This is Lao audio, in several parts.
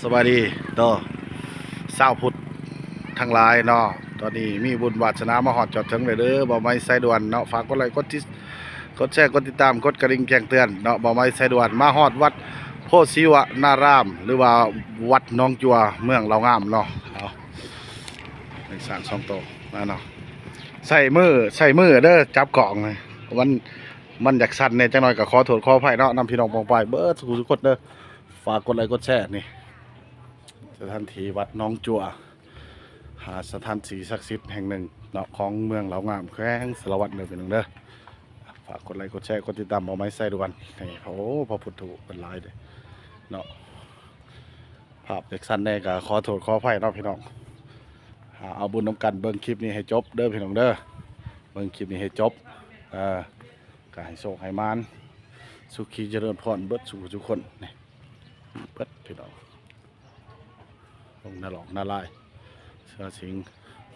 ສະບາຍດີເດີ ຊາວພຸດທັງຫຼາຍເນາະ. ຕອນນີ້ມີບຸນວາດສະໜາມາຮອດຈອດເຖິງແລ້ວເດີ ບ່າວໄມສາຍດ່ວນເນາະ. ຝາກກົດໄລ ກົດຕິດ ກົດແຊ ກົດຕິດຕາມ ກົດກະດິ່ງແຈ້ງເຕືອນເນາະ. ບ່າວໄມສາຍດ່ວນມາຮອດວັດໂພສີວະນາຣາມ ຫຼືວ່າວັດໜອງຈົວ ເມືອງລາວງາມເນາະ. ເອົາ ຊ້າງສອງໂຕມາເນາະ. ໃສ່ມື ໃສ່ມືເດີ ຈັບກ້ອງ ມັນ ມັນຢາກສັ່ນແດ່ຈັກໜ້ອຍ ກໍຂໍໂທດຂໍອະໄພເນາະ ນຳພີ່ນ້ອງປ້ອງປາຍເບິດສູ່ຜູ້ສູ່ຄົນເດີ. ຝາກກົດໄລ ກົດແຊ ນີ້ ສະຖານທີ່ວັດໜອງຈົວ ຫາສະຖານທີ່ສັກສິດແຫ່ງໜຶ່ງເນາະ ຂອງເມືອງລາວງາມ ແຂວງສາລະວັນເດີພີ່ນ້ອງເດີ. ຝາກກົດໄລ ກົດແຊ ກົດຕິດຕາມ ບ່າວໄມສາຍດ່ວນ. ນີ້ ໂອ້ ພະພຸດທະຮູບເພິ່ນຫຼາຍເດ້ເນາະ. ພາບຈັກສັ່ນແດ່ກໍຂໍໂທດຂໍອະໄພເນາະພີ່ນ້ອງ. ຫາເອົາບຸນນຳກັນ ເບິ່ງຄລິບນີ້ໃຫ້ຈົບເດີພີ່ນ້ອງເດີ ເບິ່ງຄລິບນີ້ໃຫ້ຈົບ. ເອີ ກໍໃຫ້ໂຊກໃຫ້ໝານ ສຸຂີຈະເລີນພອນເບິດສູ່ທຸກຄົນ. ນີ້ ເບິດພີ່ນ້ອງ ລົງນະຫຼອກນະລາຍ ເສືອສິງ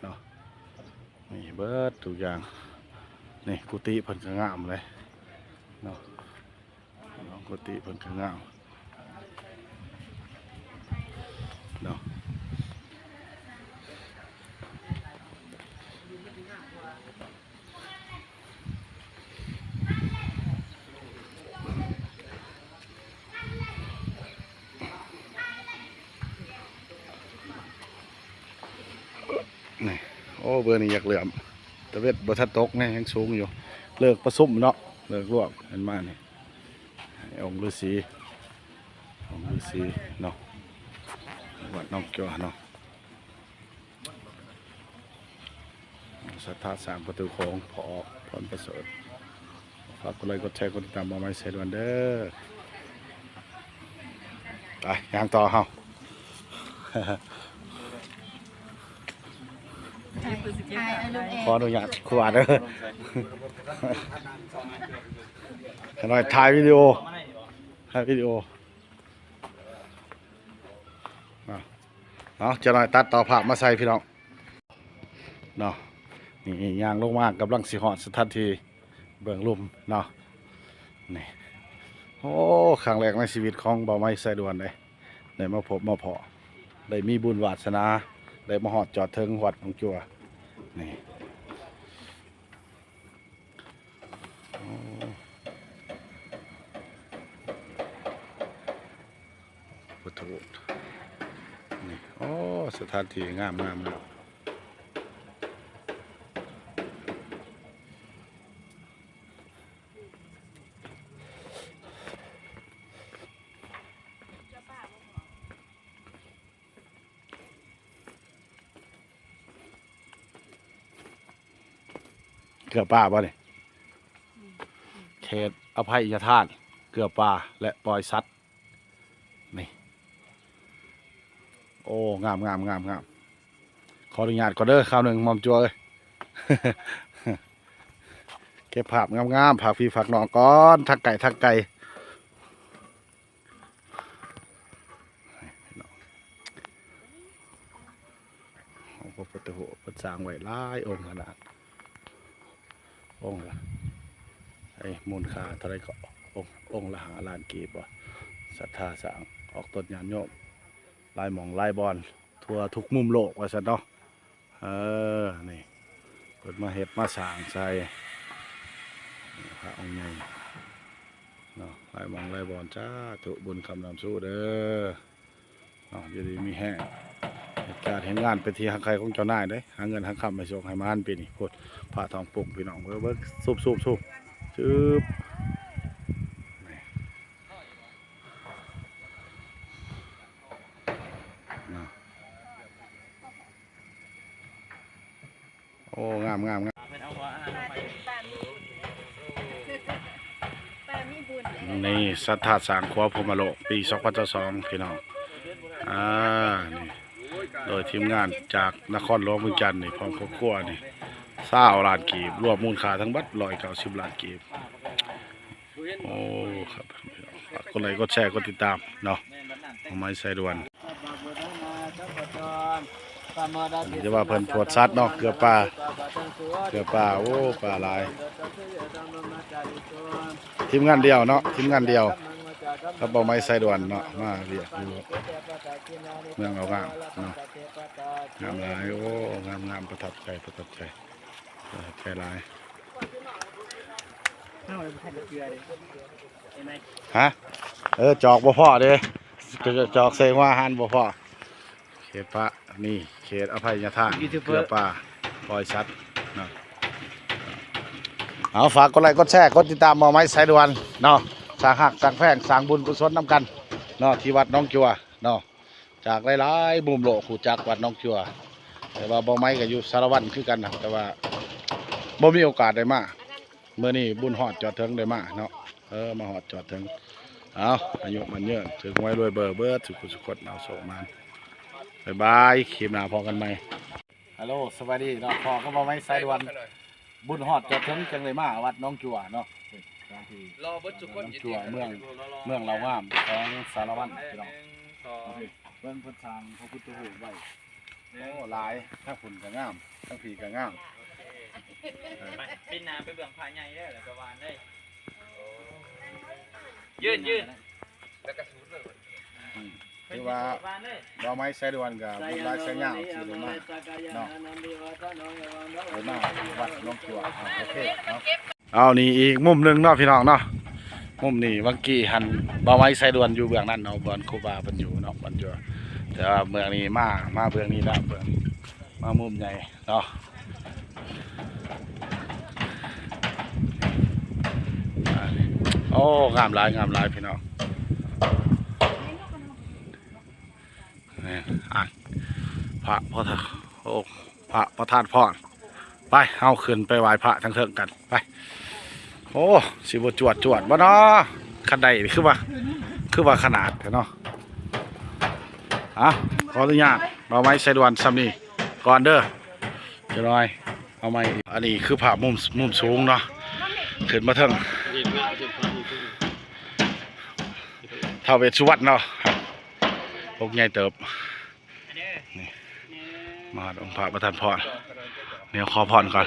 ເນາະ. ນີ້ເບິດທຸກຢ່າງ. ນີ້ກຸຕິເພິ່ນກໍງາມເລີຍເນາະ. ເນາະ ກຸຕິເພິ່ນກໍງາມເນາະ. ນີ້ ໂອ້ ເບິ່ງນີ້ຢາກເຫຼື້ອມ ຕາເວັດບໍ່ທັນຕົກແນ່ ຍັງສູງຢູ່. ເລີກປະຊຸມເນາະ ເລີກລວມກັນມານີ້ ອົງລືສີ ອົງລືສີເນາະ ວັດໜອງຈົວເນາະ. ສັດທາສ້າງປະຕູໂຂງ ພໍ່ອອກ ພອນປະເສີດ. ຝາກກົດໄລ ກົດແຊ ກົດຕິດຕາມ ບ່າວໄມສາຍດ່ວນເດີ. ໄປ ຍ່າງຕໍ່ເຮົາ. ຂໍອະນຸຍາດຄູບາເດີ ຂະນ້ອຍຖ່າຍວິດີໂອ ຖ່າຍວິດີໂອ. ເອົາ ຈັກໜ້ອຍຕັດຕໍ່ພາບມາໃສ່ພີ່ນ້ອງເນາະ. ນີ້ຍ່າງລົງມາ ກຳລັງຊິຮອດສະຖານທີ່ເບື້ອງລຸ່ມເນາະ. ນີ້ ໂອ້ ຄັ້ງແລກໃນຊີວິດຂອງບ່າວໄມສາຍດ່ວນເດ້ ໄດ້ມາພົບມາພໍ້ ໄດ້ມີບຸນວາດສະໜາ ໄດ້ມາຮອດຈອດເຖິງວັດໜອງຈົວ. ນີ້ ໂອ້ ພຸດທະຮູບ ນີ້ ໂອ້ ສະຖານທີ່ງາມໆ ງາມ. ເກືອປ່າບໍ່ນີ້? ເຂດອະໄພຍະທານ ເກືອປ່າ ແລະ ປ່ອຍສັດ ນີ້. ໂອ້ ງາມໆໆໆ. ຂໍອະນຸຍາດກ່ອນເດີ ຄາວໜຶ່ງ ໝ່ອມຈົວເອີຍ ເກັບພາບງາມໆ ຝາກພີ່ຝາກນ້ອງກ່ອນ ທັງໃກ້ທັງໄກ. ຂອງພະພຸດທະຮູບເພິ່ນສ້າງໄວ້ຫຼາຍອົງຂະໜາດ ອົງລະ ໄອ້ ມູນຄ່າເທົ່າໃດເກາະ? ອົງ ອົງລະຫ້າລ້ານກີບບໍ? ສັດທາສ້າງອອກຕົນຍາດໂຍມ ຫຼາຍໝ່ອງຫຼາຍບ່ອນ ທົ່ວທຸກມຸມໂລກວ່າຊັ້ນເນາະ. ເອີ ນີ້ ເພິ່ນມາເຮັດມາສ້າງໃສ່ ພະອົງໃຫຍ່ເນາະ ຫຼາຍໝ່ອງຫຼາຍບ່ອນ. ສາທຸ ບຸນຄຳນຳສູ່ເດີເນາະ ຢູ່ດີມີແຮງ ເຮັດການເຮັດງານເປັນທີ່ຮັກໃຄຂອງເຈົ້ານາຍເດ້ ຫາເງິນຫາຄຳໃຫ້ໂຊກໃຫ້ໝານປີນີ້. ພຸ້ນ ພະທອງປຸ້ງ ພີ່ນ້ອງເອີຍ ເບິ່ງ ສູບໆໆ ຊຶບ. ນີ້ ເນາະ ໂອ້ ງາມໆໆ. ນີ້ສັດທາສ້າງຂົວພົມມະໂລກ ປີສອງພັນຊາວສອງ ພີ່ນ້ອງ. ອ່າ ນີ້ ໂດຍທີມງານຈາກນະຄອນຫຼວງວຽງຈັນນີ້ ພ້ອມຄອບຄົວນີ້ ຊາວລ້ານກີບ ລວມມູນຄ່າທັງເບິດ ຮ້ອຍເກົ້າສິບລ້ານກີບ. ໂອ້ ຄັບ ກົດໄລ ກົດແຊ ກົດຕິດຕາມເນາະ ຂອງໄມ້ໄຊດ່ວນ. ອັນນີ້ຈະວ່າເພິ່ນປວດສັດເນາະ ເກືອປ່າ ເກືອປ່າ ໂອ້ ປ່າຫຼາຍ. ທີມງານດຽວເນາະ ທີມງານດຽວ. ກັບເບົາໄມ້ສາຍດ່ວນເນາະ ມາວຽກຢູ່ເມືອງເອົາງາມເນາະ ງາມຫຼາຍ ໂອ້ ງາມໆ ປະທັບໃຈ ປະທັບໃຈ ປະທັບໃຈຫຼາຍ. ຮະ ເອີ ຈອກບໍ່ພໍເດ້ ຈອກໃສ່ຫົວຫັ້ນບໍ່ພໍ. ເຂດພະ ນີ້ເຂດອະໄພຍະທານ ຢູທູບເບີ ເພື່ອປາ ປ່ອຍສັດເນາະ. ເອົາ ຝາກກົດໄລກົດແຊ ກົດຕິດຕາມເບົາໄມ້ສາຍດ່ວນເນາະ ສ້າງຮັກສ້າງແພງ ສ້າງບຸນກຸສົນນຳກັນເນາະ ທີ່ວັດໜອງຈົວເນາະ. ຈາກຫຼາຍໆມຸມໂລກຮູ້ຈັກວັດໜອງຈົວ ແຕ່ວ່າເບົາໄມ້ກໍຢູ່ສາລະວັນຄືກັນນະ ແຕ່ວ່າບໍ່ມີໂອກາດໄດ້ມາ. ມື້ນີ້ບຸນຮອດຈອດເຖິງໄດ້ມາເນາະ ເອີ ມາຮອດຈອດເຖິງ. ເອົາ ອາຍຸໝັ້ນຍືນ ຖືກຫວຍລວຍເບີເບິດສູ່ຜູ້ສູ່ຄົນ ເອົາໂຊກໝານ. ບາຍບາຍ ຄລິບໜ້າພໍ້ກັນໃໝ່. ຮັລໂຫຼ ສະບາຍດີເນາະ ພໍ້ກັບເບົາໄມ້ສາຍດ່ວນ ບຸນຮອດຈອດເຖິງ ຈຶ່ງໄດ້ມາວັດໜອງຈົວເນາະ ໜອງຈົວ ເມືອງ ເມືອງເລົ່າງາມ ແຂວງສາລະວັນ ພີ່ນ້ອງ. ເບິ່ງເພິ່ນສ້າງພະພຸດທະຮູບໄວ້ ໂອ້ ຫຼາຍ ທາງພຸ້ນກໍງາມ ທາງພີ້ກໍງາມ. ໄປ ປີໜ້າໄປເບິ່ງພະໃຫຍ່ເດີ ແລ້ວກໍຫວ່ານເລີຍ ຢືນ ຢືນ ອືມ ຖືວ່າເບົາໄມ້ສາຍດ່ວນກໍບຸນຫຼາຍສາຍຍາວ ທີ່ໄດ້ມາເນາະ ໄດ້ມາວັດໜອງຈົວ. ອ່າ ໂອເຄເນາະ. ເອົາ ນີ້ອີກມຸມໜຶ່ງເນາະ ພີ່ນ້ອງເນາະ ມຸມນີ້ຫວ່າງກີ້ຫັ້ນ ເບົາໄມ້ສາຍດ່ວນຢູ່ເບື້ອງນັ້ນເນາະ ບ່ອນຄູບາເພິ່ນຢູ່ເນາະ ບ່ອນຢູ່. ແຕ່ວ່າເບື້ອງນີ້ມາ ມາເບື້ອງນີ້ແລ້ວ ເບື້ອງ ມາມຸມໃຫຍ່ເນາະ. ໂອ້ ງາມຫຼາຍ ງາມຫຼາຍ ພີ່ນ້ອງ. ນີ້ ອ່າ ພະ ພະ ໂອ້ ພະປະທານພອນ. ໄປ ເຮົາຂຶ້ນໄປໄຫວ້ພະທາງເທິງກັນ ໄປ. ໂອ້ ຊິບໍ່ຈວດຈວດບໍ່ເນາະ ຄັນໄດ້ນີ້ ຄືວ່າ ຄືວ່າຂະໜາດແທ້ເນາະ. ອ່ະ ຂໍອະນຸຍາດເບົາໄມ້ສາຍດ່ວນສ່ຳນີ້ກ່ອນເດີ ຈັກໜ້ອຍເອົາໃໝ່. ອັນນີ້ຄືພາບມຸມ ມຸມສູງເນາະ ຂຶ້ນມາເທິງ ທ້າວເວດສຸວັນເນາະ ອົງໃຫຍ່ເຕີບ. ນີ້ ມາຮອດອົງພະປະທານພອນ ແນວຂໍພອນກ່ອນ.